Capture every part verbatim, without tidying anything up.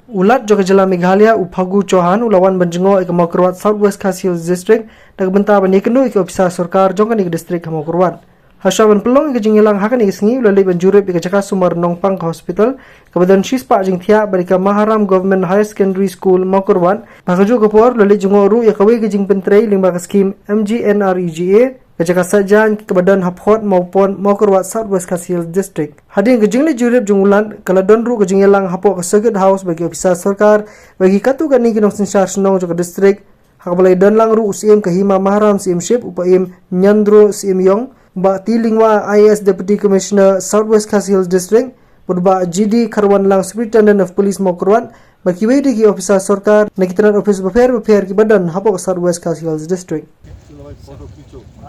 U Lat jong ka jylla Meghalaya, u Phagu Chauhan, u la wan ban jngoh ïa ka Mawkyrwat South West Khasi Hills District na ka bynta ban ïakynduh ïa ki ophisar sorkar jong kane ka district ha Mawkyrwat. Hashwa ban pynlong ïa ka jingïalang ha kane ka sngi, u la leit ban jurip ïa ka jaka sumar nongpang ka hospital kaba don shispah jingthiah bad ïa ka Maharam Government Higher Secondary School Mawkyrwat. Bad ha kajuh ka por u la leit jngoh ruh ïa kawei ka jingpyntrei lyngba ka skhim M G N R E G A, ka jaka saitjaiñ kaba don ha Phot Mawpon, Mawkyrwat, South West Khasi Hills District. Hadien ka jingleit jurip jong u Lat, ka la don ruh ka jingïalang hapoh ka Circuit House bad ki ophisar sorkar bad ki katto katne ki nongsynshar shnong jong ka district, ha kaba la ïadon lang ruh u Syiem ka Hima Maharam Syiemship, u Paiem Ñiandro Syiemiong, Bah T Lyngwa, I A S Deputy Commissioner, South West Khasi Hills District, bad Bah G D Kharwanlang, Superintendent of Police Mawkyrwat, bad kiwei de ki ophisar sorkar na ki tnat ophis bapher bapher kiba don hapoh ka South West Khasi Hills District.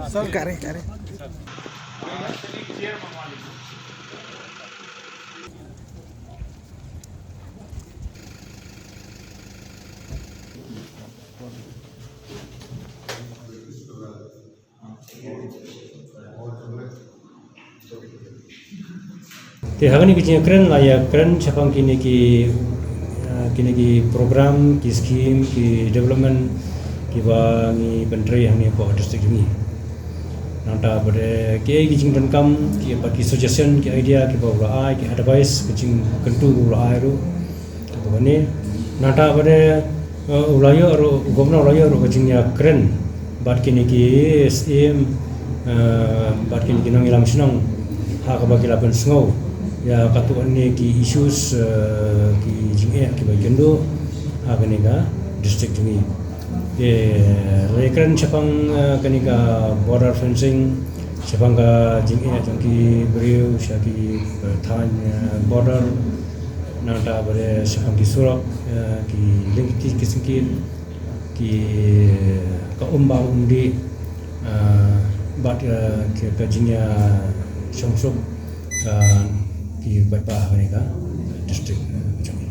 Sir, kare, kare. Te ha kane ka jingkren la ïakren shaphang kine ki, ah, kine ki program, ki scheme, ki development kiba ngi pyntrei hangne hapoh district jong ngi. Nangta bad kiei ki jingdonkam, ki, bad ki suggestion, ki idea kiba u la ai, ki advice, ki jingkyntu kiba u la ai ruh. Kane, nangta bad, eh, u la ïoh ruh, u Governor u la ïoh ruh ka jingïakren bad kine ki syiem, eh, bad kine ki nongïalam shnong ha kaba ki la pynsngew ïa katto katne ki issues, eh, ki jingeh kiba ïakynduh ha kane ka district jong ngi. Te la ïakren shaphang, eh, kane ka border fencing, shaphang ka jingeh jong ki briew sha ki, eh, thaiñ, eh, border, nangta bad shaphang ki surok, eh, ki lynti ki syngkien, ki, eh, ka um bam um dih, eh, bad, eh, ki, ka jingïashongsuk, eh, ki paidbah ha kane ka district, eh, jong ngi.